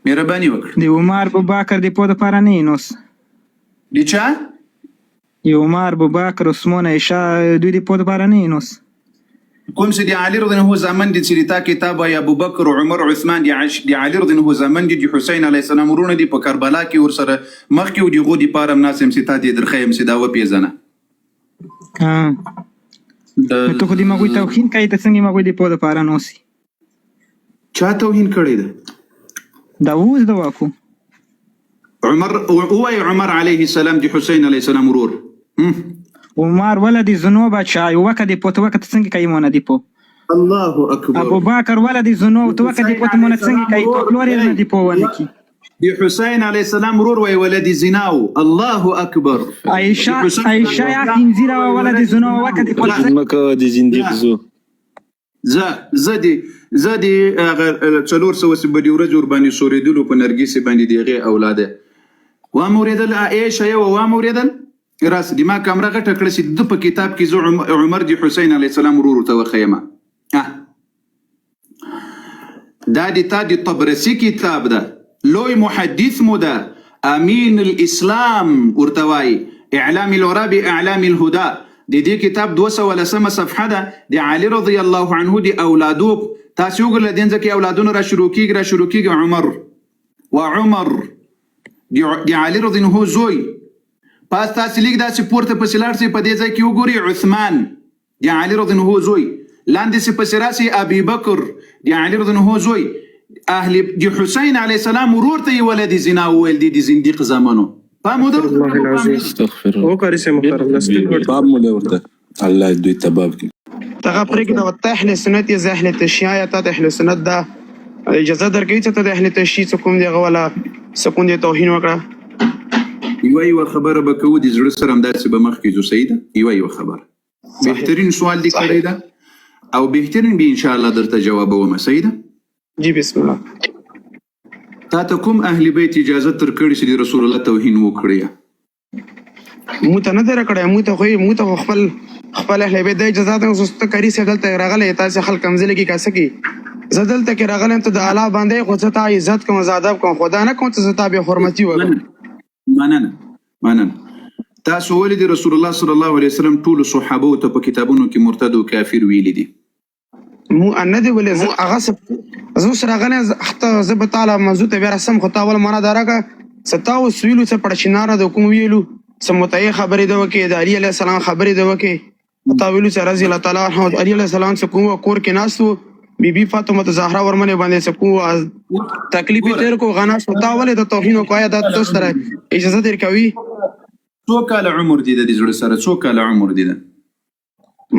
مهرباني وکړه. د عمر ابوبکر د پو دپاره نه یې نوس. د چا؟ د عمر ابوبکر عثمان عایشه دوی د پو دپاره نه یې نوس. کوم چې د علي رضی الله عنه زامن دي چې د تا کتاب وایي ابوبکر عمر عثمان د عش د علي رضی الله عنه زامن دي د حسین علیه السلام وروڼه دي په کربلا کې ورسره مخکې و د هغو دپاره هم ناست یم چې تا ته یې درښیم چې دا وپېژنه. ها نو ته خو د مغوی توهین کوي ته څنګه مغوی د پو دپاره نوسي؟ چا توهین کړی ده؟ دا اوس د واکو. عمر ووایه عمر علیه السلام د حسین علیه السلام ورور. عمر وله د زنو بچای وکه د پو ته وکه ته څنګه کوي مونه دی پو. الله اکبر. ابوبکر وله د زنو ته وکه د پو ته مونه څنګه کوي تو پلور یې نه دی پو ونه کی. د حسین علیه السلام ورور وای ولد زنا و الله اکبر. عایشه عایشه یا خنزیره وله د زنو وکه د پو ته. مکه د زندیق زو. ځه ځه دې ځه دې هغه 400 سې به دې ورځ ورباندې سورېدلو په نرګسې باندې د هغې اولاده وام اورېدل ای شیه وه وام اورېدل راسه دې ما کمره غټه کړه چې د ده په کتاب کې زه عمر د حسین علیه السلام ورور ورته وښیم. دا د تا د طبرسي کتاب ده لوی محدث مو ده امین الاسلام ورته وایي اعلام الورا باعلام الهدی د دې کتاب 200 لسمه صفحه ده د علی رضی الله عنه د اولادو تاسو وګورئ له دې ځکه اولادونه را شروع کیږي را شروع کیږي عمر وعمر د علی رضی الله عنه زوی پس تاسو لیک داسې پورته پسې لاړ شئ په دې ځای کې وګورئ عثمان د علي رضی الله عنه زوی، لاندې سې پسې راسي ابي بکر د علي رضی الله عنه زوی، اهل د حسین علیه السلام ورور ته یې ولد زنا وویل دي د زندیق زامنو. پام مو ده ورته الله که مو پام العظیم نه ده؟ استغفر او قاری صاحب محترم دا سپین ورته پام مو ده ورته الله دوی تباه کړي. دغه پرېږده ته اهل سنت یې زه اهل تشیع یا تا ته اهل سنت دا اجازه درکوي چې ته د اهل تشیع څه کوم دی هغه والا څه کوم دی توهین وکړه. یوه یوه خبره به کوو د زړه سره همداسې به مخکې ځو صحیح ده یوه یوه خبره. بهترین سوال دی کړی ده او بهترین به ان شاء الله درته جوابوم صحیح ده؟ جی بسم الله. تا ته کوم اهل بیت اجازه تر کړی چې د رسول الله توهین وکړي؟ مو ته نه در کړی، مو ته خو مو ته خپل خپل اهل بیت د اجازه ته زه ته کری سه دلته راغلی تاسو خلک کمزلي کې کاسه کې زه دلته کې راغلم ته د الله باندې خو زه تا عزت کوم زه ادب کوم خدا نه کوم ته زه تا به حرمتي وکم. مننه مننه. تاسو ولې د رسول الله صلی الله علیه وسلم ټولو صحابو ته په کتابونو کې مرتد او کافر ویلي دي؟ مو نه دی ویلي، زه هغه څه زه اوس راغلی یم، زه به تا له موضوع ته بیا راسم، خو تا اول معنا دا راکړه څه تا اوس ویلو څه پړچینار نه د کوم ویلو څه متعې خبرې د وکړې، د علي علیه السلام خبرې د وکړې، تا ویلو چې رضی الله تعالی عنه علي علیه السلام څه کوم کور کې ناست وو، بی بی فاطمه زهرا ورمنې باندې څه کوم تکلیف یې تېر کړو، غنا شو، تا ولې د توهین وکړو؟ آیا دا تاسو سره اجازه درکوي؟ څو کاله عمر دې ده د زړه سره څو کاله عمر دې ده؟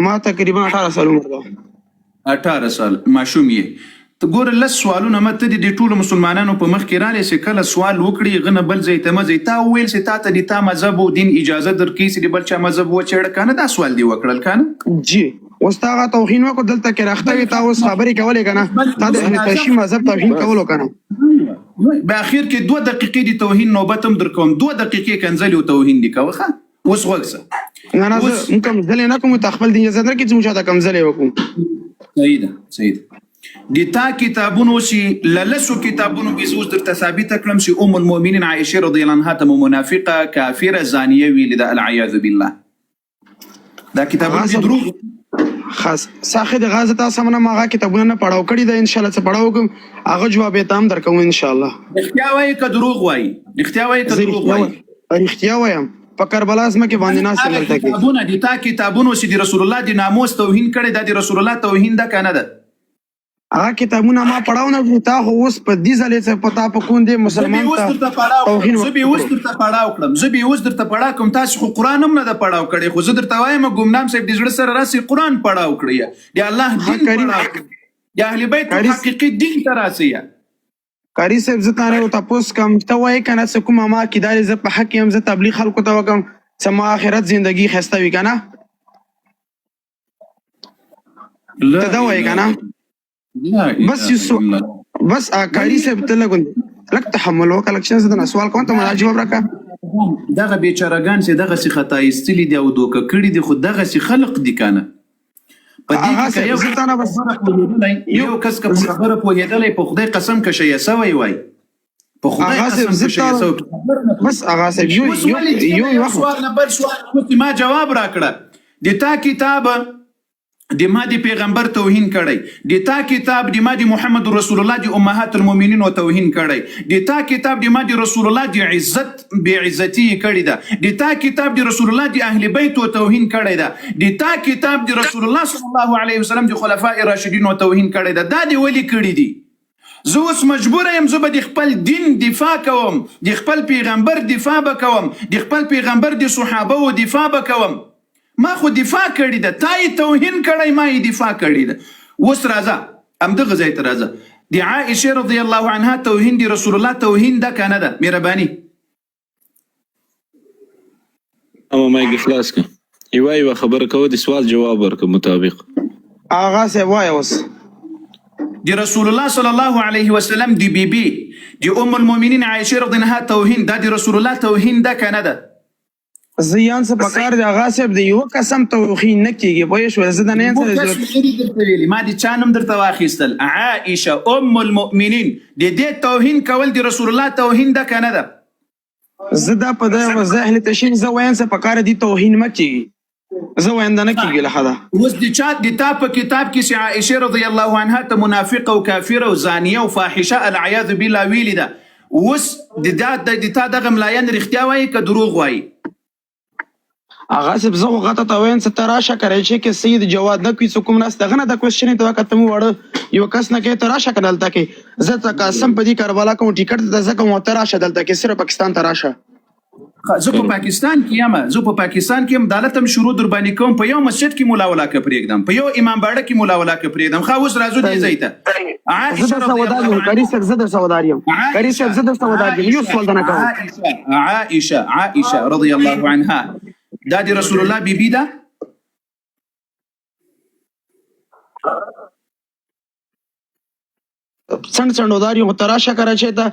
ما تقریبا 18 سال عمر ده. 18 سال ماشوم یې ته ګوره لس سوالونه مه ته دې د ټولو مسلمانانو په مخ کې رالې چې کله سوال وکړي غنه بل ځای ته مه ځې تا وویل چې تا ته د تا مذهب او دین اجازه درکوي چې د بل چا مذهب وچېړه کنه دا سوال دې وکړل کنه. جی اوس تا هغه توهین وکړو دلته کې راخته وي تا اوس خبرې کولې کنه تا د اهل تشیع مذهب توهین کولو کنه. به اخر کې 2 دقیقې د توهین نوبت هم درکوم 2 دقیقې کنځلې او توهین دې کوه ښه اوس غوږ سه. نه نه زه مونږ کمزلې نه کوم ته خپل دین اجازه درکړي چې مونږ چاته کمزلې وکړو. صحیح ده صحیح ده د تا کتابونو چې له لسو کتابونو کې زه اوس درته ثابته کړم چې ام المؤمنین عایشه رضی الله عنها ته مو منافقه کافره زانیه ویلې ده العیاذ بالله دا کتابونه دي دروغ. خاص ساخه د غازه تاسو نه ما هغه کتابونه نه پړاو کړی دا ان شاء الله څه پړاو کوم هغه جواب یې تام درکوم ان شاء الله. رښتیا وایي که دروغ وایي؟ رښتیا وایي که دروغ وایي؟ رښتیا وایم په کربلا ځمکې باندې ناست یم هغه دلته کې. کتابونه د تا کتابونو چې د رسول الله د ناموس توهین کړی دا د رسول الله توهین ده که نه ده؟ هغه کتابونه ما پړاو نه کړو تا خو اوس په دې ځلې څه په تا په کون دې زه به مسلمان اوس ته درته پړاو کړم توهین زه به اوس وکړو. درته پړاو کړم زه به اوس درته پړاو کوم تاسو خو قرآن هم نه ده پړاو کړی خو زه درته وایم ګمنام صاحب د زړه سره راسئ قرآن پړاو کړئ د الله ها دین قاری پړاو کړئ د اهل بیت قاری حقیقي دین ته راسئ. قاری صاحب زه تانه یو تپوس کوم ته وایې کنه څه کومه ما عقیده لري زه په حق یم زه تبلیغ خلکو ته وکم څه ما آخرت زندگی ښایسته وي کنه ته دا وایې کنه بس یو سو بس قاری صاحب ته لږ لږ تحمل وکړه لږ زه درنه سوال کوم ته ما جواب راکړه. دغه بیچارهګان چې دغسې خطا ایستلي دي او دوکه کړي دي خو دغسې خلق دي کنه په دې هغه کې که صاحب یو زه کس تانه په بس خبره پوهېدلی یو یو کس که په خبره پوهېدلی په خدای قسم که شیعه سوی وای. په خدای هغه قسم صاحب که زه شیعه تا صاحب بس هغه صاحب یو اوس یو ولې یو یو وخت سوال نه بل سوال اوس ما جواب راکړه. د تا کتاب د ما د پیغمبر توهین کړی، د تا کتاب د ما د محمد رسول الله د امهات المؤمنینو توهین کړی، د تا کتاب د ما د رسول الله د عزت بې عزتي یې کړې ده، د تا کتاب د رسول الله د اهل بیتو توهین کړی ده، د تا کتاب د رسول الله صلی الله علیه وسلم د خلفاء راشدینو توهین کړی ده. دا دې ولې کړي دي؟ زه اوس مجبور یم، زه به د خپل دین دفاع کوم، د خپل پیغمبر دفاع به کوم، د خپل پیغمبر د صحابه و دفاع به کوم. ما خو دفاع کړې ده، تا یې توهین کړی، ما یې دفاع کړې ده. اوس راځه همدغه ځای ته راځه. د عائشې رضی الله عنها توهین د رسول الله توهین ده که نه ده؟ مهرباني. اما مایک دې خلاص کړه، یوه یوه خبره کوه، د سوال جواب ورکړه مطابق. هغه صاحب وایه اوس. د رسول الله صلی الله علیه وسلم د بیبي د ام المؤمنین عائشې رضی الله عنها توهین دا د رسول الله توهین ده که نه ده؟ زه یان څه پکار دی هغه صاحب د یو قسم توهین نه کیږي، پوه شو؟ زه د نه یم مو څه کس ضرورت. مې نه دي درته ویلي، ما د چا نوم درته واخیستل؟ عائشه ام المؤمنین. د دې توهین کول د رسول الله توهین ده که نه ده؟ زه دا په دا زه اهل تشین زه وایم څه پکار دی توهین مه کیږي، زه وایم دا نه کیږي له حده. اوس د چا د تا په کتاب کې چې عائشه رضی الله عنها ته منافق او کافر او زانیه او فاحشه العیاذ بالله ویلي ده، اوس د دا د تا دغه ملایان رښتیا وایي که دروغ وایي؟ هغه صاحب زه خو غته ته وایم څه ته راشه کراچۍ کې سید جواد نقوي څه کوم ناست دغه نه د کوېسچن ته وکړه، مو واړه یو کس نه کې ته راشه کنه دلته کې زه ته قسم په دې کربلا کوم ټیکټ ته زه کوم، ته راشه دلته کې صرف پاکستان ته راشه. زه په پاکستان کې یم، زه په پاکستان کې یم، دالت هم شروع در باندې کوم. په یو مسجد کې مولا ولاکه پرېږدم، په یو امام باړه کې مولا ولاکه پرېږدم. ښه اوس راځو دې ځای ته. زه عائشه در رضی سودار الله یم قاری صاحب، زه در سودار یم قاری صاحب، زه در سودار یم، یو عائشه سوال درنه کوم. عائشه عائشه عائشه رضی الله عنها دا د رسول الله بیبي ده؟ څنډ څنډودار یم، ته راشه کراچۍ ته،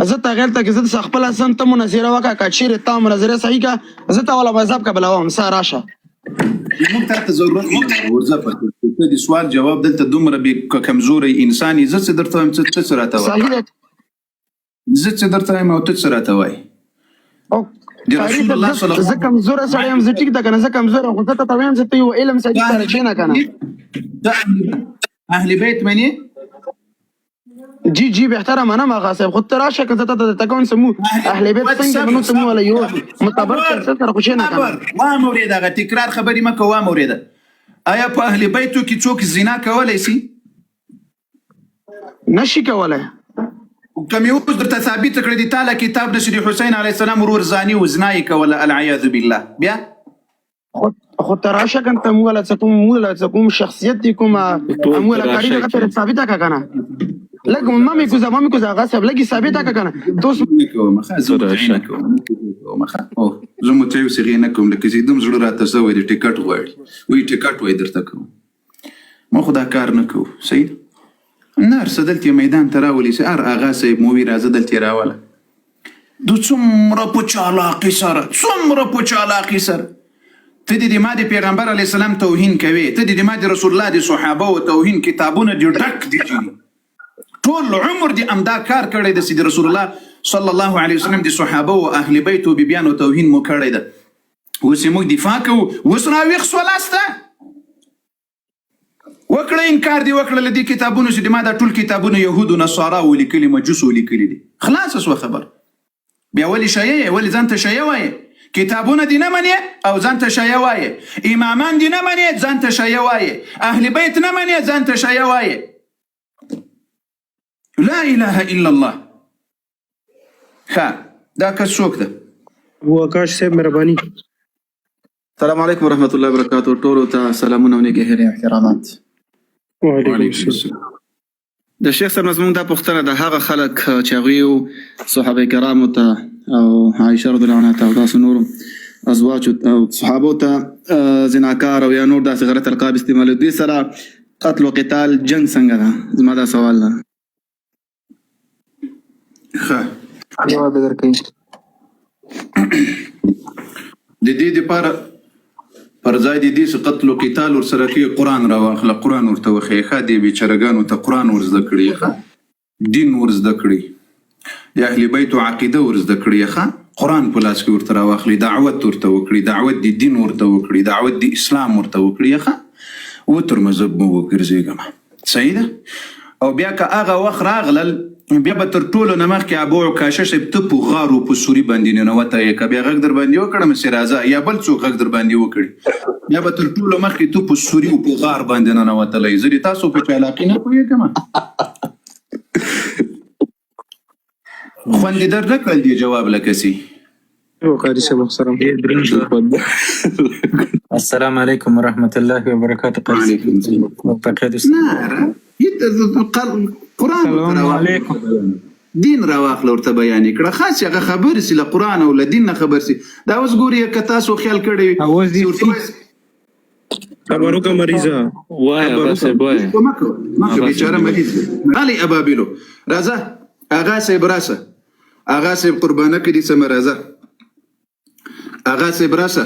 زه ته غلطه کې زه خپل سن ته مناظره وکړه، که چیرې تا مناظره صحیح کا زه ته ولا مذهب قبلوم، سه راشه. موږ ته ته ضرورت نه لرو، ورځه پکې. ته د سوال جواب دلته دومره بې کمزوری انسان یې، زه څه درته وایم، ته څه راته وایې؟ صحیح ده. زه څه درته وایم او ته څه راته وایې؟ او د قاری رسول صاحب الله زه صلی زه الله کمزوره سړی یم، زه ټیک ده کنه، زه کمزوره خو زه ته وایم زه ته یو علم سړي ته سره چې نه کنه. ته اهل بیت منې؟ جی جی بهتره منم هغه صاحب، خو ته راشه که زه ته د تکون سمو اهل بیت ود څنګه صبر منو سمو صبر ولا یو صبر متبر صبر څه سره خو چې نه کنه. صبر وامه ورېده، هغه تکرار خبرې مه کوه، وامه ورېده. آیا په اهل بیتو کې څوک زنا کولی سي؟ نشي کولای. که مې اوس درته ثابته کړه د تا له کتاب نه چې د حسین علیه السلام ورور زاني و زنا یې کوله العیاذ بالله، بیا خو ته راشه کنه، ته موږ له څه کوم موږ له څه کوم شخصیت دی کوم ټول موږ ته له کاری راشه دغه کې ته ثابته کا کنه، لږ ما مې کوزه ما مې کوزه هغه صاحب لږ ثابته کا کنه ته اوس. نه کوم ښه، زه ته متعې راشه. نه کوم، کوم ښه، او زه متعې صیغې نه کوم، لکه چې دوم زړه راته سوی دی ټیکټ غواړي، وایي ټیکټ وایي درته کوم، ما خو دا کار نه کوو. صحیح ده؟ نه هر څه دلته یې میدان ته راولي چې هر اغا صاحب مو وي راځه دلته یې راوله. د څومره په چالاقي سره، څومره په چالاقي سره ته د ما د پیغمبر علیه السلام توهین کوې، ته د ما د رسول الله د صحابه او توهین کتابونه دې ډک دي جنې. ټول عمر دې همدا کار کړی دی چې د رسول الله صلی الله علیه وسلم د صحابه او اهل بیت او بیبیانو توهین مو کړی ده. اوس یې موږ دفاع کوو، اوس راویښ سولاسته وکړه، انکار دی وکړه له دې کتابونو چې د ما دا ټول کتابونه یهودو نصاراو لیکلي مجوسو لیکلي دي. خلاصه سوه خبر. بیا ولې شیعه یې؟ ولې ځان ته شیعه وایې؟ کتابونه دې نه منې او ځان ته شیعه وایې، امامان دې نه منې ځان ته شیعه وایې، اهل بیت نه منې ځان ته شیعه وایې. لا اله الا الله. ښه دا کس څوک ده؟ وکاش صاحب مهرباني. السلام علیکم ورحمت الله وبرکاته. ټولو ته سلامونه او نیکې هیلې او احترامات. وعلیکم وعلیکم السلام. السلام. د شیخ صاحب زموږ دا پوښتنه ده، هغه خلک چې هغوی صحابه کرامو ته او عایشه رضی الله عنها ته او داسې نورو ازواجو او صحابو ته زناکار او یا نور داسې غلط القاب استعمالوي، دوی سره قتل و قتال جنګ څنګه ده؟ زما دا سوال ده. ښه جواب به درکوي. د دې دپاره پر ځای د دې چې قتل و قتال ورسره کوي قرآن راواخله، قرآن ورته وښیه. ښه دې بیچارهګانو ته قرآن ور زده کړي، ښه دین ور زده کړي. د د اهل بیتو عقیده ور زده کړي ښه قرآن په لاس کې ورته راواخلي دعوت ورته وکړي دعوت د دین ورته وکړي دعوت د اسلام ورته وکړي ښه و تر مذهب مو وګرځېږم صحیح ده او بیا که هغه وخت راغلل بیا به تر ټولو نه مخکې ابو عکاشه صاحب ته په غار او په سوري باندې ننوتی یې که بیا غږ در باندې وکړم چې راځه یا بل څوک غږ در باندې وکړي بیا به تر ټولو مخکې ته په سوري او په غار باندې ننوتلی زه دې تاسو په چالاکي نه پوهېږم خوند دې در نه کړل دې جواب لکه سي قاري صاحب محترم ډېر درن شو خوند. السلام علیکم ورحمت الله وبرکاته قاری وعلیکم السلام بخیر اوسئ نه قرآن ورته سلام راواخله علیکم دین راواخله ورته بیان یې کړه خاص هغه خبر سي له قرآن او له دین نه خبر سي دا اوس ګوري که تاسو خیال کړی وي اواز چې دې ورته څه وایي خبر وکړه مریضه وایه خبر آغا وکړه صاحب وایه مه کوه مه کوه آغا صاحب بیچاره مریض دی غلی ابابیلو راځه اغا صاحب راسه اغا صاحب قربانه کړي سم راځه اغا صاحب راسه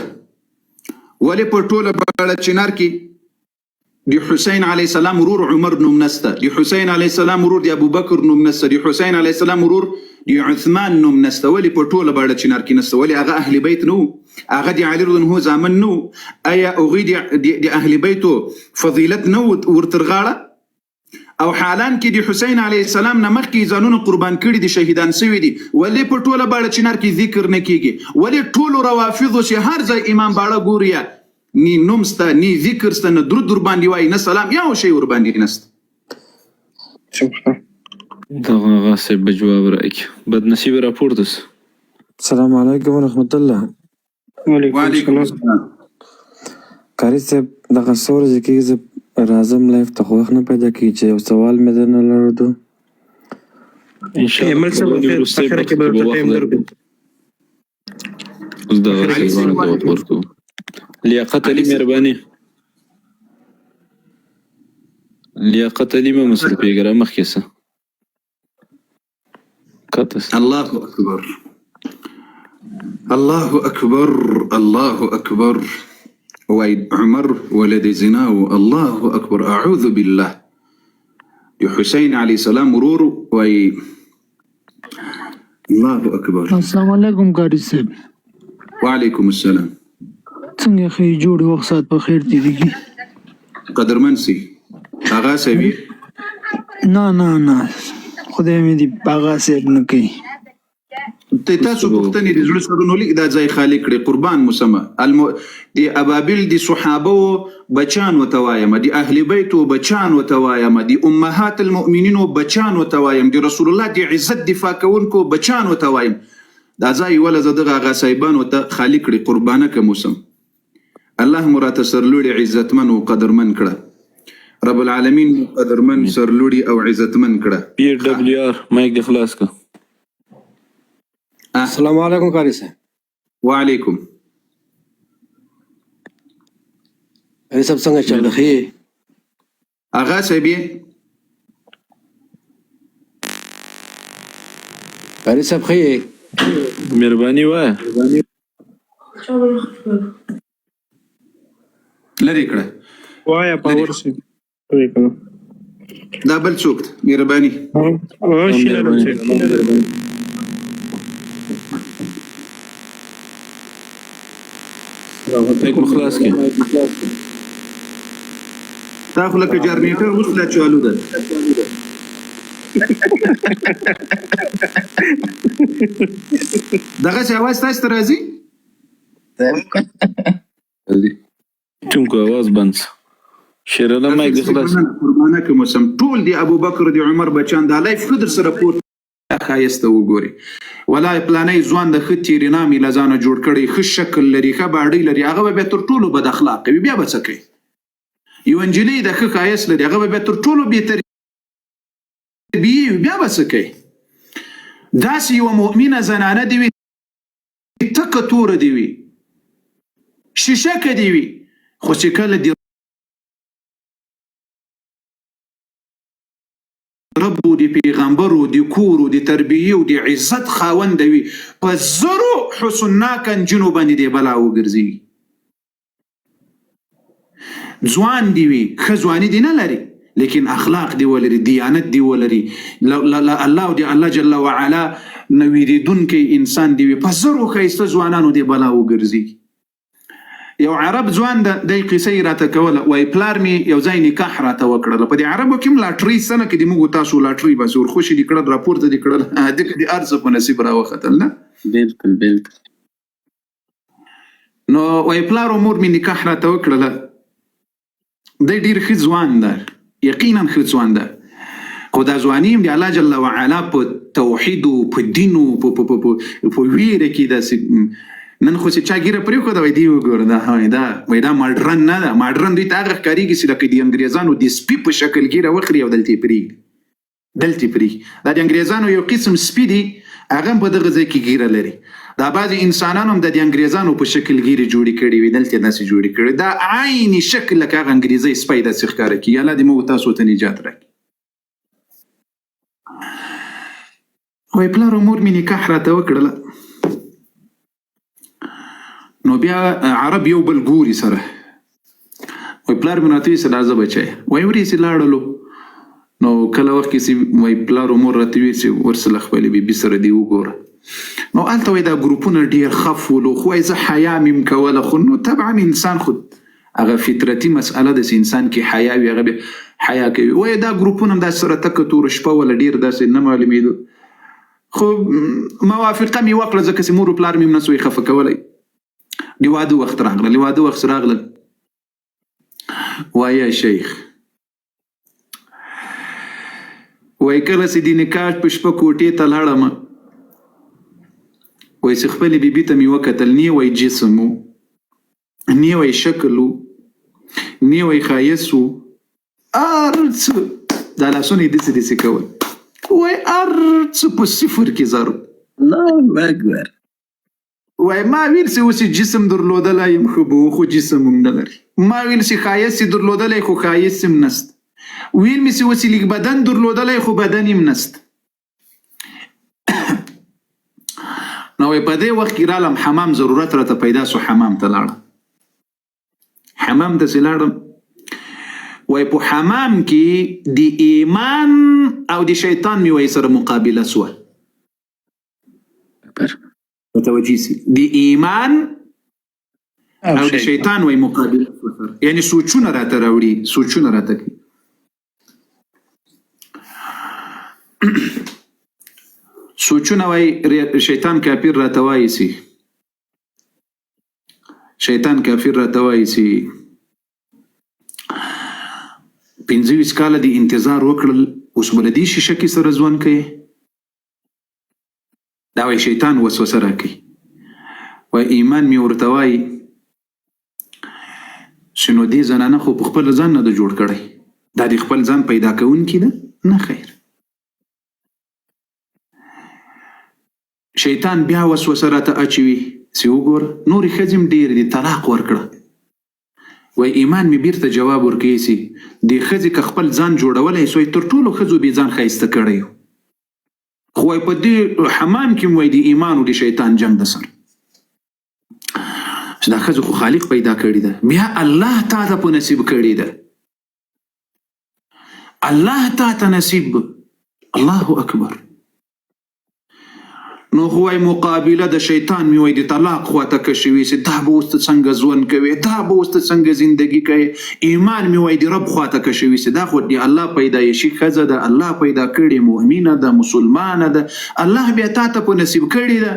ولې په ټوله باړه چنار کې د حسین علی السلام ورور عمر نوم نسته، د حسین علی السلام ورور د ابوبکر نوم نسته، د حسین علی السلام ورور د عثمان نوم نسته، ولې په ټوله باړه چنار کې نسته؟ ولې هغه اهل بیت نه وو؟ هغه د علی رضی الله عنه زامن نه وو؟ ایا هغوی د اهل بیتو فضیلت نه وو ورتر غاړه؟ او حالان کې د حسین علیه السلام نه مخکې ځانونه قربان کړي دي، شهیدان سوي دي، ولې په ټوله باړه چنار کې ذکر نه کیږي؟ ولې ټولو روافضو چې هر ځای امام باړه ګوري نی نوم سته، نی ذکر سته، نه درود ورباندې وایي، نه سلام، یو شی ورباندې نسته. دغه آغا صاحب به جواب راکړي بد نصیب راپورته سو. السلام علیکم ورحمت الله. وعلیکم وعلیکم السلام. السلام. قاري صاحب دغه څو ورځې کېږي زه راځم لایف ته خو وخت نه پیدا کېږي چې یو سوال مې درنه لرلو. ان شاء الله ایمل په صاحب دې اخر وروستۍ اخره برخه کې کې به به درته وخت ټایم درکړو. درکړم. اوس دغه اخره علي کې صاحب صاحبانو ته وخت وعلیکم ورکوو. لیاقت علي علي صاحب مهرباني. لیاقت علي مه مصروفېږه رامخکې سه. کته سه. الله اکبر الله اکبر الله اکبر وای عمر ولد زنا و الله اکبر اعوذ بالله د حسین علی السلام ورور وای الله اکبر. السلام علیکم قاری صاحب. وعلیکم السلام. څنګه ښه یې جوړ یې وخت ساعت په خیر تیریږي. قدرمن سی اغا صاحب یې؟ نه نه نه خدای مې دې اغا صاحب نه کوي. ته تاسو پوښتنې د زړه سرونو لیک دا ځای خالی کړي قربان مو سمه الم... د ابابیل د صحابه بچانو ته وایم د اهل بیتو بچانو ته وایم د امهات المؤمنینو بچانو ته وایم د رسول الله د عزت دفاع کوونکو بچانو ته وایم دا ځای وله زه دغه اغا صاحبانو ته خالی کړي قربانه که مو سم الله مو راته سرلوړي عزتمن او قدرمن کړه رب العالمین مو قدرمن سرلوړي او عزتمن کړه. پی ډبلیو آر مایک دې خلاص که. السلام علیکم قاری صاحب. وعلیکم. قاری صاحب څنګه چل ښه یې؟ اغا صاحب یې؟ قاری صاحب ښه یې؟ مهرباني وایه. لرې کړه. وایا پاور صاحب وې کنه. دا بل څوک دی؟ مهرباني. ها شیرعالم صاحب. مایک مو خلاص کړئ. دا خو لکه جرنیټر اوس لا چالو ده. دغسې اواز تاسو ته راځي؟ چونکو اواز بند سو. شیرعالم مایک دې خلاص. قربانه که مو سم ټول دی ابوبکر دی عمر بچان دا لایف ښه در سره پورته ښایسته وګوري ولا پلانی ځوان د ښه تیرې نامې له ځانه جوړ کړی ښه شکل لري ښه باډۍ لري هغه به بیا تر ټولو بد اخلاقه وي بیا به څه کوي یوه نجلۍ د ښه ښایست لري هغه به بیا تر ټولو بې تربیې وي بیا به څه کوي داسې یوه مؤمنه زنانه دې وي تکه توره دې وي شیشکه دې وي خو چې کله د رب او د پیغمبر او د کور او د تربیې او د عزت خاوند وي په زرو حسناکه نجونو باندې دې بلا وګرځي ځوان دی وي ښه ځواني دی نه لري لیکن اخلاق دی ولري، دیانت دی ولري، له الله او د الله جل وعلا نه ویریدونکی انسان دی وي، په زرو ښایسته ځوانانو دی بلا وګرځي. یو عرب ځوان ده، دی قصه یې راته کوله، وایي پلار مې یو ځای نکاح راته وکړله، په دې عربو کې هم لاټرۍ څه نه که د موږ تاسو لاټرۍ بس ورخوشې دې کړل، راپورته دې کړل، دې که دې هر څه په نصیب راوختل نه. بالکل بالکل. نو وایي پلار او مور مې نکاح راته وکړله، دی ډیر ښه ځوان ده، یقینا ښه ځوان ده، خو دا ځواني هم د الله جل وعلا په توحید او په دین او په په په په ویره کې داسې. نن خو چې چا ږیره پرېښوده، وایي دی وګوره دا، وایي دا، وایي دا ماډرن نه ده. ماډرن دوی ته هغه ښکارېږي چې لکه د انګریزانو د سپي په شکل ږیره وخري او دلته یې پرېږدي، دلته یې پرېږدي. دا د انګریزانو یو قسم سپي دي، هغه هم په دغه ځای کې ږیره لري. دا بعضې انسانانو هم د انګریزانو په شکل ږیرې جوړې کړې وي، دلته یې داسې جوړې کړې، دا عین شکل لکه هغه انګریزي سپی داسې ښکاره کېږي. الله دې موږ تاسو ته نجات راکړي. وایي پلار او مور مې نکاح راته وکړله، نو بیا عرب یو بل ګوري سره، وایي پلار مې راته وویل چې راځه بچی، وایي ورې چې لاړلو، نو کله وخت کې چې وایي پلار او مور راته وویل چې ورسه له خپلې بیبي سره دې وګوره، نو هلته وایي دا ګروپونه ډېر خف ولو، خو وایي زه حیا مې هم کوله، خو نو طبعا انسان خو هغه فطرتي مسئله ده چې انسان کې حیا وي، هغه بیا حیا کوي. وایي دا ګروپونه هم داسې سره تکه توره شپه وله، ډېر داسې نه معلومېدو، خو موافقه مې وکړه ځکه چې مور و پلار مې هم نه سوی خفه کولی. د واده وخت راغله، د واده وخت راغله، وایه شیخ، وایي کله چې د نکاح په شپه کوټې ته لاړم، وایي چې خپلې بیبي ته مې وکتل، نه وایي جسم و، نه وایي شکل و، نه وایي ښایست و، هر څه دا لاسونه یې داسې داسې کول، وایي هر څه په صفر کې ضرب. الله اکبر. وایي ما ویل چې اوس یې جسم درلودلی یم ښه به و، خو جسم هم نه لري. ما ویل چې ښایست یې درلودلی، خو ښایست هم نشته. ویل مې چې اوس یې لږ بدن درلودلی، خو بدن یې هم نشته. نو وایي په دې وخت کې رالم حمام ضرورت راته پیدا سو، حمام ته لاړم. حمام ته چې لاړم، وایي په حمام کې د ایمان او د شیطان مې وایي سره مقابله سوه. متوجه سي، د ایمان او د شیطان وایي مقابله سوه سره، یعنی سوچونه راته راوړي، سوچونه راته کوي. سوچونه وایي شیطان کافر راته وایي سي، شیطان کافر راته وایي سي 25 کاله دې انتظار وکړل، اوس به له دې شیشه کې سره ژوند کوې؟ دا وایي شیطان وسوسه راکوي. وایي ایمان مې ورته وایي چې نو دې زنانه خو په خپل ځان نه ده جوړ کړی، دا د خپل ځان پیدا کوونکي ده؟ نه خیر. شیطان بیا وسوسه راته اچوي چې وګوره نورې ښځې هم ډېرې دي، طلاق ورکړه. وایي ایمان مې بیرته جواب ورکوي چې دې ښځې که خپل ځان جوړولی سوی تر ټولو ښځو بې ځان ښایسته کړی و، خو وایي په دې حمام کې هم وایي د ایمان او د شیطان جنګ ده سره، چې دا ښځه خو خالق پیدا کړې ده، بیا الله تا ته په نصیب کړې ده، الله تا ته نصیب. الله اکبر. نو خو وایي مقابله د شیطان مې وایي د طلاق خواته کشوي چې دا به اوس ته څنګه ژوند کوې، دا به اوس ته څنګه زندګي کوې. ایمان مې وایي د رب خواته کشوي چې دا خو د الله پیدایشي ښځه ده، الله پیدا کړې، مؤمنه ده، مسلمانه ده، الله بیا تا ته په نصیب کړې ده.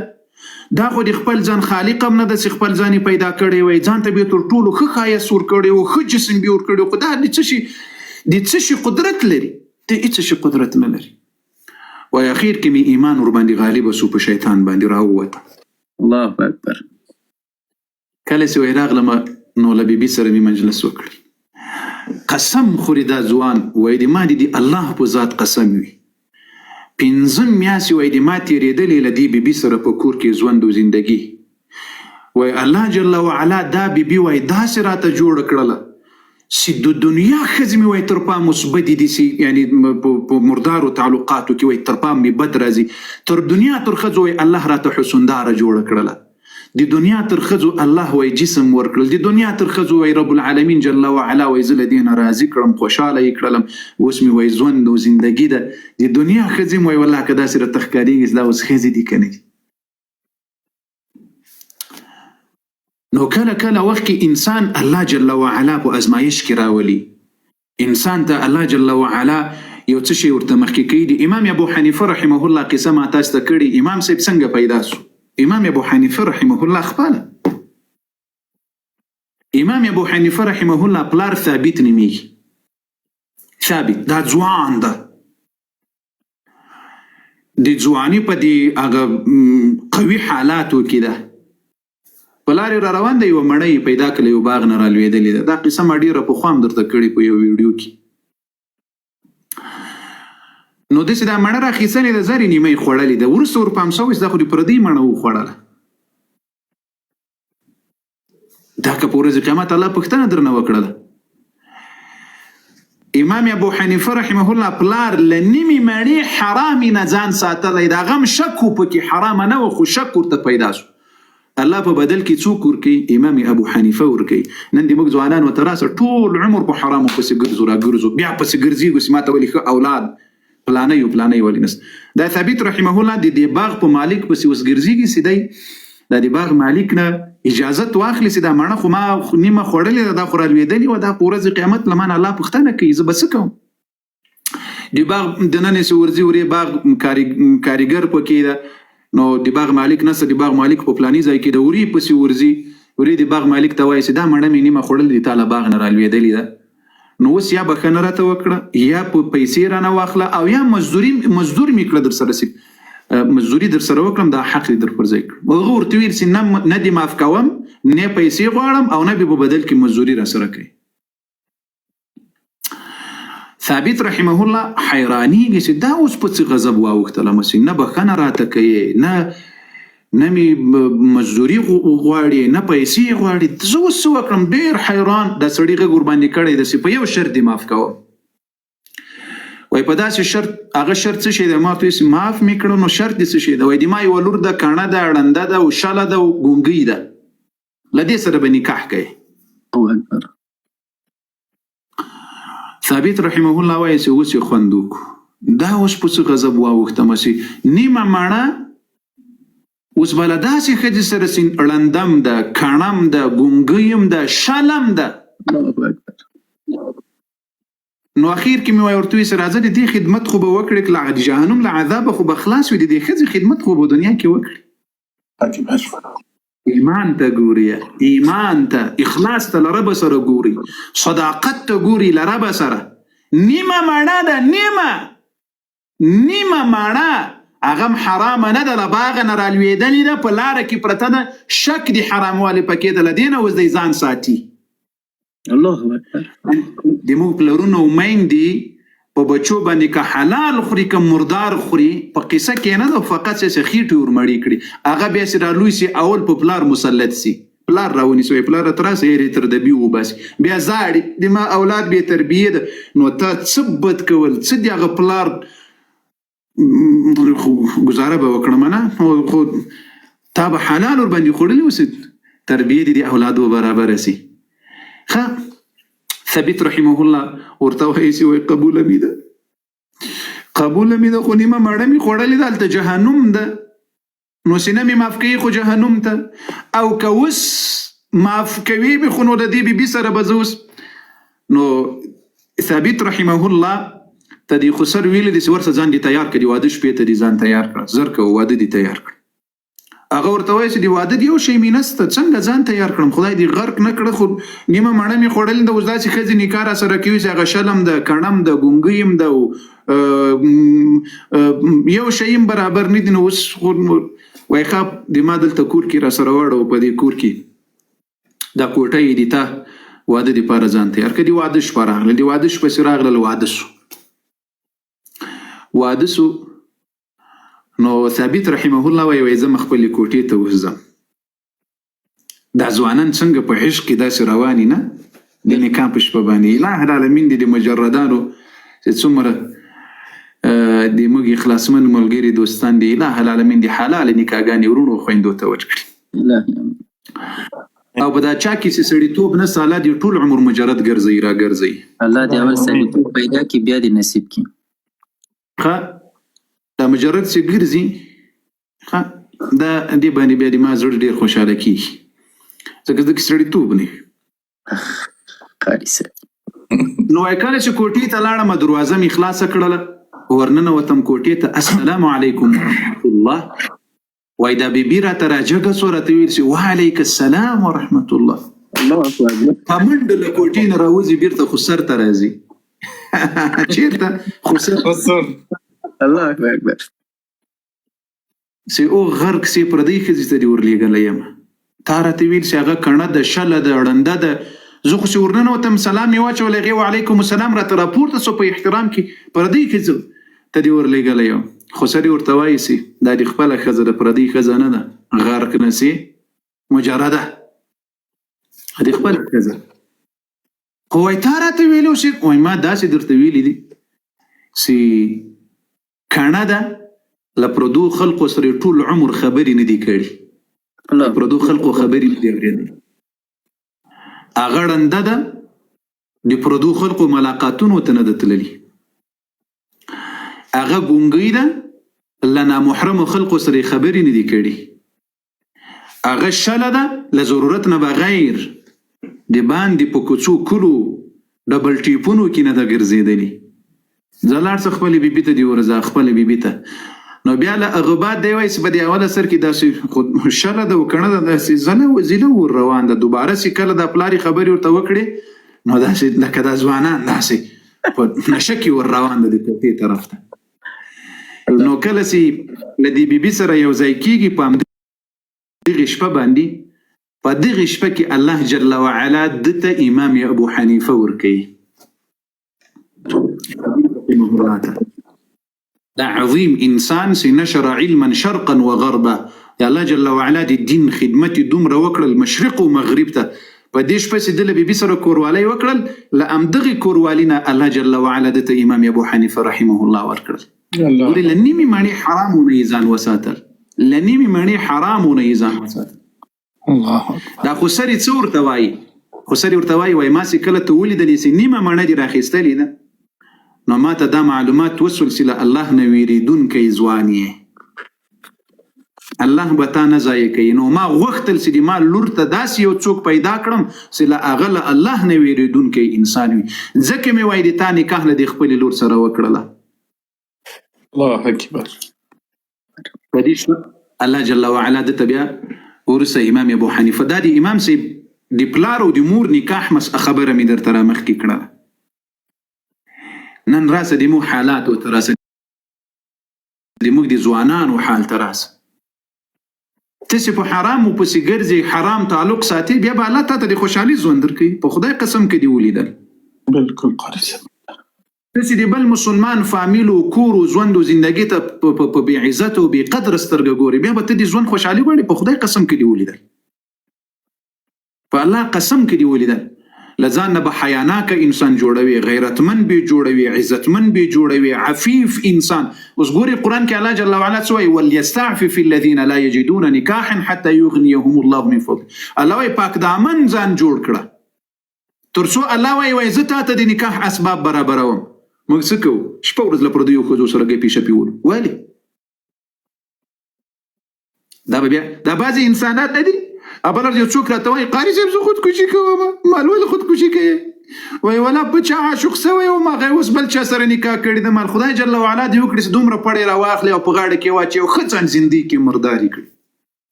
دا خو د خپل ځان خالق هم نه ده چې خپل ځان یې پیدا کړی وای، ځان ته بیا تر ټولو ښه ښایست ورکړی و، ښه جسم بیا ورکړی و، خو دا د څه شي قدرت لري؟ د هېڅ شي قدرت نه لري. وای اخیر کې مې ایمان ور باندې غالب سو، په شیطان باندې راووته. الله اکبر. کله چې وای راغلم نو له بیبي سره مې مجلس وکړ، قسم خوري دا ځوان وای د ما دې الله په ذات قسم وي، 5 میاشتې وای د ما تېرېدلې له دې بیبي سره په کور کې ژوند او زندګي. وای الله جل وعلا دا بیبي وای داسې راته جوړه کړله چې د دنیا ښځې مې وای تر پام اوس بدې دي، چې یعنی په مردارو تعلقاتو کې وای تر پام مې بد راځي، تر دنیا تر ښځو وای الله راته حسنداره جوړه کړله. د دنیا تر ښځو الله وای جسم ورکړل، د دنیا تر ښځو وای رب العالمین جل وعلا وای زه له دې نه راضي کړم، خوشحاله یې کړلم، اوس مې وای ژوند او زندګي ده. د دنیا ښځې هم وای والله که داسې راته ښکارېږي چې دا اوس ښځې دي که نه دي. نو کله کله وخت کې انسان الله جل وعلا په ازمایش کې راولي، انسان ته الله جل وعلا یو څه شی ورته مخکې کوي. د امام ابو حنیفه رحمه الله قصه ما تاسو ته کړې، امام صاحب څنګه پیدا سو؟ امام ابو حنیفه رحمه الله خپله امام ابو حنیفه رحمه الله پلار ثابت نومېږي، ثابت دا ځوان ده، د ځواني په دې هغه قوي حالاتو کې ده، په لارې را روان دی، یوه مڼه یې پیدا کړه، یو باغ نه رالوېدلې ده. دا قصه ما ډېره پخوا هم درته کړې په یو ویډیو کې. نو داسې دا مڼه راخیستلې ده، زرې نیمه یې خوړلې ده، وروسته ورپام سوی چې دا خو دې پردۍ مڼه وخوړله. دا که په ورځ قیامت الله پوښتنه درنه وکړله. امام ابو حنیفه رحمه الله پلار له نیمې مڼې حرامې نه ځان ساتلی، د هغه هم شک و پکې، حرامه نه وه خو شک ورته پیدا سو. الله په بدل کې څوک ورکوي؟ امام ابو حنیفه ورکوي. نن دې موږ ځوانانو ته راسه ټول عمر په حرامو پسې ګرځو راګرځو، بیا پسې ګرځېږو چې ماته ولې ښه اولاد پلانی او پلانی ولې نشته. دا ثابت رحمه الله د دې باغ په مالک پسې اوس ګرځېږي چې دی دا د باغ مالک نه اجازت واخلي چې دا مڼه خو ما نیمه خوړلې ده، دا خو رالوېدلې وه، دا خو ورځ قیامت له مانه الله پوښتنه کوي، زه به څه کوم؟ د باغ دننه چې ورځي ورې باغ کاریګر پکې ده، نو د باغ مالک نسته، د باغ مالک په پلاني ځای کې ده، ورې پسې ورځي، ورې د باغ مالک ته وایي چې دا مڼه مې نیمه خوړلې دي، تا له باغ نه رالوېدلې ده، نو اوس یا بښنه راته وکړه، یا په پیسې رانه واخله، او یا مزدوري مزدور مې کړه در سره سي مزدوري در سره وکړم، دا حق دې در پر ځای کړم. هغه ورته ویل چې نه نه دې معاف کوم، نه پیسې غواړم او نه به په بدل کې مزدوري را سره کوي. ثابت رحمه الله حیرانېږي چې دا اوس په څه غضب واوښتله، مسیح نه بښنه راته کوي، نه نه مې مزدوري غواړي، نه پیسې غواړي، زه اوس څه وکړم؟ ډېر حیران دا سړي غږ ورباندې کړی دی چې په یو شرط دې معاف کوم. وایي په داسې شرط، هغه شرط څه شی دی؟ ما ورته ویل چې معاف مې کړه، نو شرط دې څه شی دی؟ وایي د ما یوه لور ده، کڼه ده، ړنده ده او شله ده او ګونګۍ ده، له دې سره به نکاح کوې. ثابت رحمه الله وایي چې اوس یې خوند وکړو، دا اوس په څه غضب واوښتم چې نیمه مڼه اوس به له داسې ښځې سره چې ړندم ده، کڼم ده، ګونګۍ هم ده، شلم ده. نو اخیر کې مې وایي ورته ویل چې راځه د دې خدمت خو به وکړې، که له جهنم له عذابه خو به خلاص وي، د دې ښځې خدمت خو به دنیا کې وکړې. ایمان ته ګوري، ایمان ته، اخلاص ته له رب سره ګوري، صداقت ته ګوري له رب سره. نیمه مڼه ده، نیمه نیمه مڼه، هغه هم حرامه نه ده، له باغه نه رالوېدلې ده، په لاره کې پرته ده، شک د حراموالي پکې ده، له دې نه اوس دی ځان ساتي. الله اکبر. د موږ پلرونو او میندې په بچو باندې که حلال خوري که مردار خوري په قصه کې نه ده، فقط چې خېټې ورمړې کړي، هغه بیا چې رالوی سي اول په پلار مسلط سي، پلار راونیسي، وایي پلار راته راسه هېرې تر دبي وباسي، بیا ژاړي د ما اولاد بې تربیې ده. نو تا څه بد کول، څه د هغه پلار خو ګزاره به وکړم نه، خو تا به حلال ورباندې خوړلي اوسي، تربیه دې د اولادو برابره سي. ښه ثابت رحمه الله ورته وایي چې وایي قبوله مې ده، قبوله مې ده، خو نیمه مړه مې خوړلې ده، هلته جهنم ده، نو سینه مې معاف کوي خو جهنم ته، او که اوس معاف کوي مې خو نو د دې بیبي سره به زه اوس. نو ثابت رحمه الله ته دې خسر ویلي دي چې ورسه ځان دې تیار کړه، د واده شپې ته دې ځان تیار کړه، زر کوه واده دې تیار کړه. هغه ورته وایي چې د واده د یو شی مې نسته، څنګه ځان تیار کړم، خدای دې غرق نه کړه، خو نیمه مڼه مې خوړلې ده، اوس داسې ښځې نکاح را سره کوي چې هغه شلم ده، کڼم ده، ګونګۍ هم ده، او یو شی هم برابر نه دي، نو اوس خو وایي ښه د ما دلته کور کې را سره واړوه، په دې کور کې دا کوټه یې دي، تا واده دپاره ځان تیار کړه. د واده شپه راغله، د واده شپه چې راغلل واده سو، واده سو. نو ثابت رحمه الله وایي وایي زه خپلې کوټې ته اوس ځم. دا ځوانان څنګه په عشق کې داسې رواني نه د نکاح په شپه باندې، اله العالمین دې د مجردانو چې څومره د موږ اخلاصمن ملګري دوستان دي، اله العالمین دې حلال نکاحګانې وروڼو خویندو ته ورکړي. الهي آمین. او په دا چا کې چې سړیتوب نه ساله دی ټول عمر مجرد ګرځي را ګرځي. الله دې اول سړیتوب پیدا کړي، بیا دې نصیب کړي. ښه، دا مجرد چې ګرځي، ښه، دا دې باندې بیا د ما زړه ډېر خوشحاله کېږي، ځکه زه کې سړیتوب نه وي. قاري صاحب. نو وایي کله چې کوټې ته لاړم، دروازه مې خلاصه کړله، ورننوتم کوټې ته، السلام علیکم ورحمت الله. وای دا بیبي راته راجګه سوه، راته ویل چې وعلیک السلام ورحمت الله. الله اکبر. په منډه له کوټې نه راوځي، بیرته خسر ته راځي. چېرته؟ خسر. خسر. الله اکبر. چې او غرق سي، پردۍ ښځې ته دې ورلېږلی یم. تا راته ویل چې هغه کڼه ده، شله ده، ړنده ده. زه خو چې ورننوتم، سلام مې واچول، هغې وعلیکم السلام راته راپورته سو په احترام کې، پردۍ ښځې ته دې ورلېږلی یم. خسر یې ورته وایي چې دا دې خپله ښځه ده، پردۍ ښځه نه ده، غرق نه سي، مجرده دې خپله ښځه. خو وایي تا راته ویلي چې، وایي ما داسې درته ویلي دي چې کڼه ده، له پردو خلقو سره یې ټول عمر خبرې نه دي کړي، له پردو خلقو خبرې نه دي اورېدلې. هغه ړنده ده، د پردو خلقو ملاقاتونو ته نه ده تللي. هغه ګونګۍ ده، له نامحرمو خلقو سره یې خبرې نه دي کړي. هغه شله ده، له ضرورت نه بغیر د باندې په کوڅو کلو ډبل ټیپونو کې نه ده ګرځېدلې. ځه لاړ شه خپلې بیبي ته دې ورځه، خپلې بیبي ته. نو بیا له هغه بعد دی وایي چې په دې اوله سر کې داسې خو شله ده او کڼه ده، داسې زله و زیله ور روان ده. دوباره چې کله دا پلار یې خبرې ورته وکړې، نو داسې لکه دا ځوانان داسې په نشه کې ور روان ده د کوټې طرف ته. نو کله چې له دې بیبي سره یو ځای کېږي په همدغې شپه باندې، په دغې شپه کې الله جل وعلا ده ته امام ابو حنیفه ورکوي رحمه الله ته. دا عظیم انسان چې نشر علما شرقا وغربا، د الله جل وعلا د دین خدمت یې دومره وکړل مشرق او مغرب ته. په دې شپه چې ده له بیبي سره کوروالی وکړل، له همدغې کوروالي نه الله جل وعلا ده ته امام ابو حنیفه رحمه الله ورکړل. ګورې له نیمې مڼې حرامو نه یې ځان وساتل، له نیمې مڼې حرامو نه یې ځان وساتل. الله اکبر. دا خسر یې څه ورته وایي؟ خسر یې ورته وایي، وایي ما چې کله ته ولیدلې چې نیمه مڼه دې راخیستلې ده، نو ما ته دا معلومات وسول چې له الله نه ویریدونکی ځوان یې، الله به تا نه ضایع کوي. نو ما غوښتل چې د ما لور ته داسې یو څوک پیدا کړم چې له هغه له الله نه ویریدونکی انسان وي، ځکه مې وایي د تا نکاح له دې خپلې لور سره وکړله. الله اکبر. په دې شپه الله جل وعلا ده ته بیا وروسته امام ابو حنیفه، دا د امام صاحب د پلار او د مور نکاح مس خبره مې درته رامخکې کړه. نن راسه د موږ حالاتو ته راسه، د موږ د ځوانانو حال ته راسه. ته چې په حرامو پسې ګرځې، حرام تعلق ساتې، بیا به الله تا ته د خوشحالي ژوند درکوي، په خدای قسم که دې ولیدل. بالکل قاري صاحب. ته چې د بل مسلمان فامیل او کور او ژوند او زندګي ته په بې عزت او بې قدره سترګه ګورې، بیا به ته د ژوند خوشحالي غواړې، په خدای قسم که دې ولیدل، په الله قسم که دې ولیدل، له ځان نه به حیاناکه انسان جوړوي، غیرتمن به جوړوي، عزتمن به جوړوي، عفیف انسان. اوس ګوري قرآن کې الله جل وعلا څه وایي؟ وليستعفف الذين لا يجدون نکاحا حتى يغنيهم الله من فضله. الله وایي پاک دامن ځان جوړ کړه، تر څو الله وایي وایي زه تا ته د نکاح اسباب برابروم. موږ څه کوو؟ شپه ورځ له پردیو ښځو سره ګپې شپې ولو. ولې؟ دا به بیا دا بعضې انسانات نه دي. بل ورځ یو څوک راته وایي قاري صاحب زه خودکشي کوم. مال ولې خودکشي کوې؟ وایي ولا په چا عاشق سوی وم، هغه اوس بل چا سره نکاح کړې ده. مال خدای جل وعلا دې وکړي چې دومره پړی راواخلي او په غاړه کې واچوي او ښه ځان زندۍ کې مردارې کړي.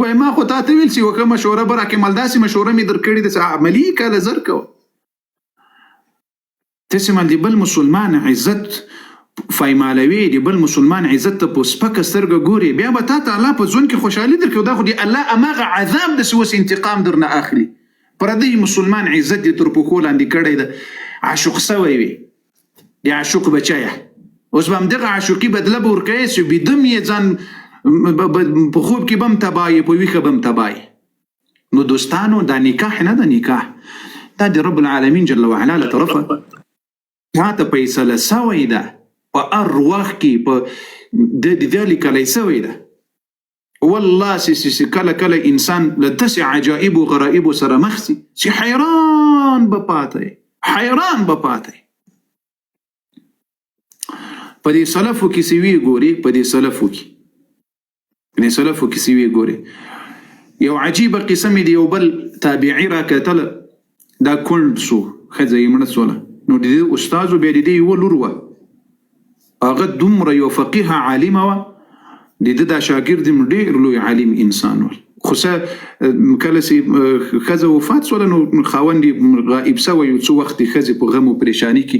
وایي ما خو تا ته ویل چې یوه ښه مشوره به راکړې، مال داسې مشوره مې درکړې ده چې عملي یې کاله زر کوه. ته چې مال د بل مسلمان عزت فایمالوي، د بل مسلمان عزت ته په سپکه سترګه ګوري، بیا به تا ته الله په ژوند کې خوشحالي درکوي. دا خو د الله هماغه عذاب داسې اوس انتقام درنه اخلي. پردی مسلمان عزت دې تر پښو لاندې کړی ده، عاشق سوی وي، د عاشق بچیه، اوس به همدغه عاشقي بدله به ورکوې چې بیده هم یې ځان په خوب کې به هم تباه یې، په ویښه به هم تباه یې. نو دوستانو دا نکاح نه ده، نکاح دا د رب العالمین جل وعلا له طرفه تا ته فیصله سوی ده، په هر وخت کې په د دې لیکلی سوی ده. والله سي سي سي کله کله انسان له داسې عجایبو غرایبو سره مخ سي چې حیران به پاته یې، حیران به پاته یې. په دې سلفو کې چې وی ګوري، په دې سلفو کې، په دې سلفو کې چې وی ګوري، یو عجیبه قصه مې د یو بل تابعي راکتله. دا کونډ سو، ښځه یې مړه سوله، نو د دې استادو بیا د دې یوه لور وه، هغه دومره یو فقیه عالمه وه، د ده دا شاګرد هم ډېر لوی عالم انسان ول. خو څه کله چې ښځه وفات سوله نو خاوند یې غائب سوی یو څه وخت د ښځې په غم او پریشانی کې.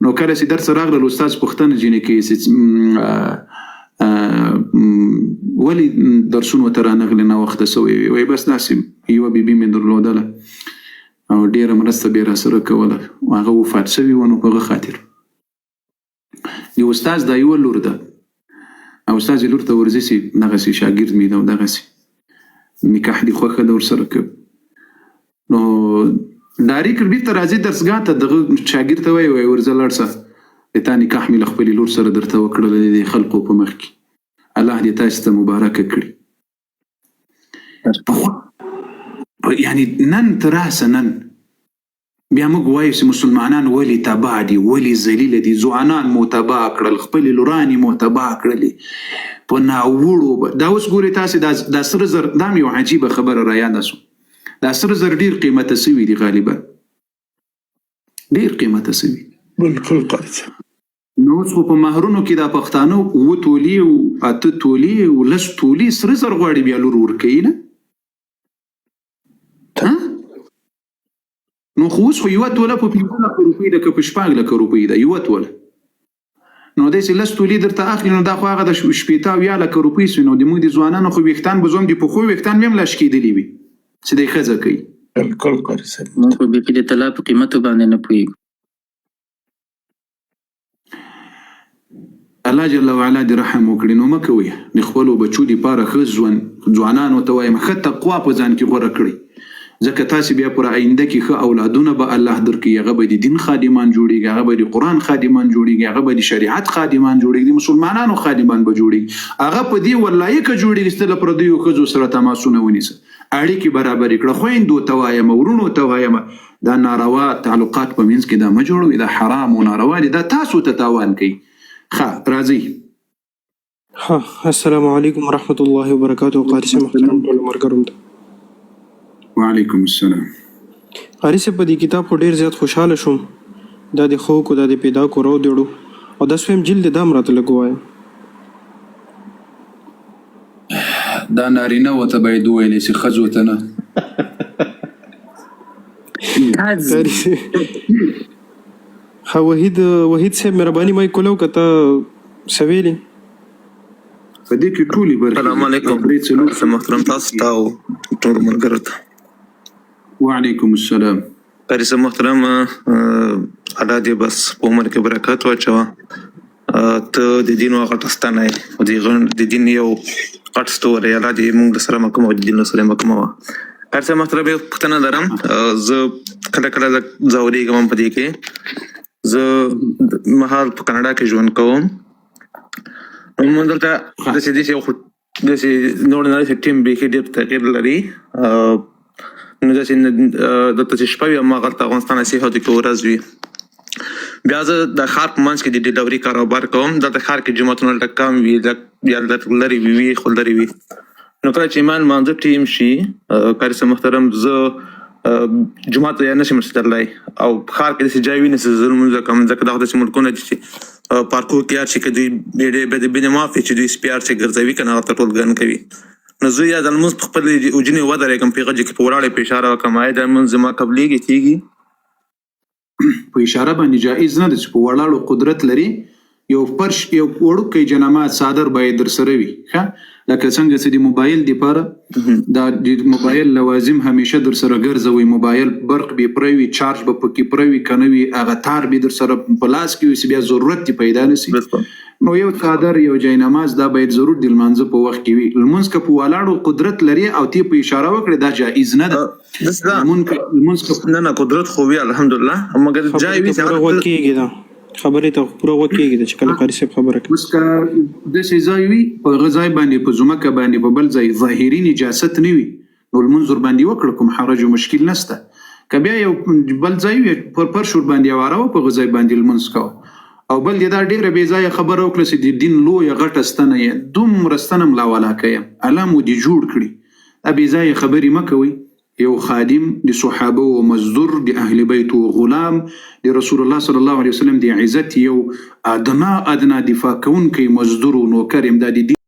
نو کله چې درس راغلل، استاد پوښتنه ځینې کوي چې ولې درسونو ته رانغلې، ناوخته سوی وي؟ وایي بس داسې یوه بیبي مې درلودله او ډېره مرسته به یې راسره کوله، هغه وفات سوي وه، نو په هغه خاطر. د استاد دا یوه لور ده او استاد یې لور ته ورځي چې دغسې شاګرد مې ده او دغسې نکاح دې خوښه ده ورسره که؟ نو ډایرکټ بیرته راځي درسګاه ته، دغه شاګرد ته وایي، وایي ورځه لاړ سه، د تا نکاح مې له خپلې لور سره درته وکړله د دې خلقو په مخ کې، الله دې تاسو ته مبارکه کړي. یعنی نن تر راسه نن بیا موږ وایو چې مسلمانان ولې تباه دي، ولې ذلیل دي، ځوانان مو تباه کړل، خپلې لورانې مو تباه کړلې په ناوړو. دا اوس ګورئ تاسې دا سره زر، دا مې یو عجیبه خبره را یاده سو، دا سره زر ډېر قیمته سوي دي، غالبا ډېر قیمته سوي. بالکل قاري صاحب. نو اوس خو په مهرونو کې دا پښتانه 7 تولې او 8 تولې او 10 تولې سره زر غواړي، بیا لور ورکوي نه. نو خو اوس خو یوه توله په 5 لکه روپۍ ده که په 6 لکه روپۍ ده یوه توله، نو داسې 10 تولې درته اخلي، نو دا خو هغه د 60 او 70 لکه روپۍ سوې. نو د موږ د ځوانانو خو ویښتان به زوم د پښو ویښتان به هم لا شکېدلي وي چې دی ښځه کوي. بالکل قاري صاحب. موږ خو بیخي د طلا په قیمتو باندې نه پوهېږو. الله جل وعلا دې رحم وکړي. نو مه کوئ، د خپلو بچو دپاره ښه ژوند ځوانانو ته وایم، ښه تقوا په ځان کې غوره کړئ، ځکه تاسې بیا پر آینده کې ښه اولادونه به الله درکوي، هغه به د دین خادمان جوړېږي، هغه به د قرآن خادمان جوړېږي، هغه به د شریعت خادمان جوړېږي، د مسلمانانو خادمان به جوړېږي، هغه په دې ورلایقه جوړېږي چې ته له پردیو ښځو سره تماسونه ونیسه، اړیکې برابرې کړه. خویندو ته وایم، وروڼو ته وایم، دا ناروا تعلقات په منځ کې دا مه جوړوئ، دا حرام او ناروا دي، دا تاسو ته تاوان کوي. ښه راځئ. ها السلام علیکم ورحمت الله وبرکاته. قاري صاحب محترم ټولو ملګرو ته. وعلیکم السلام. قاري صاحب په دې کتاب خو ډیر زیات خوشحاله شوم، دا دې ښه وکړو، دا دې پیدا کړو راو دې وړو، او دا سویم جلد دې دا هم راته لږ ووایه. دا نارینه و ته باید وویل شي، ښځو ته نه. قاري صاحب ښه وحید وحید صاحب مهرباني مایک کولاو که ته څه ویلې. په دې کې ټولې برخې السلام دي، علیکم درې څلور محترم تاسو ته او ټولو ملګرو ته. وعلیکم السلام. قاري صاحب محترم، الله دې بس په عمر کې برکت واچوه. ته د دین یو غټه ستنه یې او د دین یو غټ ستوری، الله دې موږ له سره مه کومه او د دین له سره مه کومه وه. قاري صاحب محترم، یو پوښتنه لرم. زه کله کله لږ ځورېږم هم په دې کې. زه مهال په کاناډا کې ژوند کوم، نو موږ دلته داسې داسې یو خو داسې نور نړۍ چې ټیم بیخي ډېر تغیر لري. نو داسې دلته چې شپه وي هماغه هلته افغانستان هسې هلته کې ورځ وي. بیا زه د ښار په منځ کې د ډیلیوري کاروبار کوم. دلته ښار کې جوماتونه لږ کم وي، لږ یا لږ لرې وي، خو لرې وي. نو کله چې ما لمانځه ټیم شي، قاري صاحب محترم، زه جومات ته یا نه شم رسېدلی او ښار کې داسې ځای وي نه چې زه لمونځ وکړم، ځکه دا خو داسې ملکونه دي چې پارکو کې هر شي کې دوی بېړې بیا د بې معافي چې دوی سپي هر څه ګرځوي که نه، هلته ټول ګن کوي. نو زه یا د لمونځ په خپلې اوجنې ودرېږم، په غږ کې په ولاړې په اشاره وکړم، آیا د لمونځ زما قبلېږي کېږي؟ په اشاره باندې جایز نه ده چې په ولاړو قدرت لري، یو فرش یو وړوکی جنما څادر باید درسره وي. ښه لکه څنګه چې د موبایل دپاره دا د موبایل لوازم همیشه درسره ګرځوي، موبایل برق به پرې وي، چارج به پکې پرې وي، که نه وي هغه تار به درسره په لاس کې وي چې بیا ضرورت دې پیدا نه سي. نو یو څادر یو جای نماز دا باید ضرور د لمانځه په وخت کې وي. لمونځ که په ولاړو قدرت لري او تی په اشاره وکړې دا جایز نه ده. نه نه قدرت خو وي الحمدلله، مګر جای وي چې خبرې ته پوره غوږ کېږي دا. خبرې ته پوره غوږ کېږده چې کله قاري صاحب خبره کوي. اوس که داسې ځای وي په هغه ځای باندې په ځمکه باندې په بل ځای ظاهري نجاست نه وي نو لمونځ ورباندې وکړه کوم حرج او مشکل نشته که بیا یو بل ځای وي پر فرش ورباندې هواره وه په هغه ځای باندې لمونځ کوه او بل دې دا ډېره بې ځایه خبره وکړه چې د دین لویه غټه ستنه یې دومره ستنه ملا ولاکه یم الله مو دې جوړ کړي دا بې ځایه خبرې مه کوئ یو خادم د صحابه و مزدور د اهل بیتو غلام د رسول الله صلی الله علیه وسلم د عزت یو ادنا ادنا دفاع کوونکی مزدور او نوکر یم دا د دین.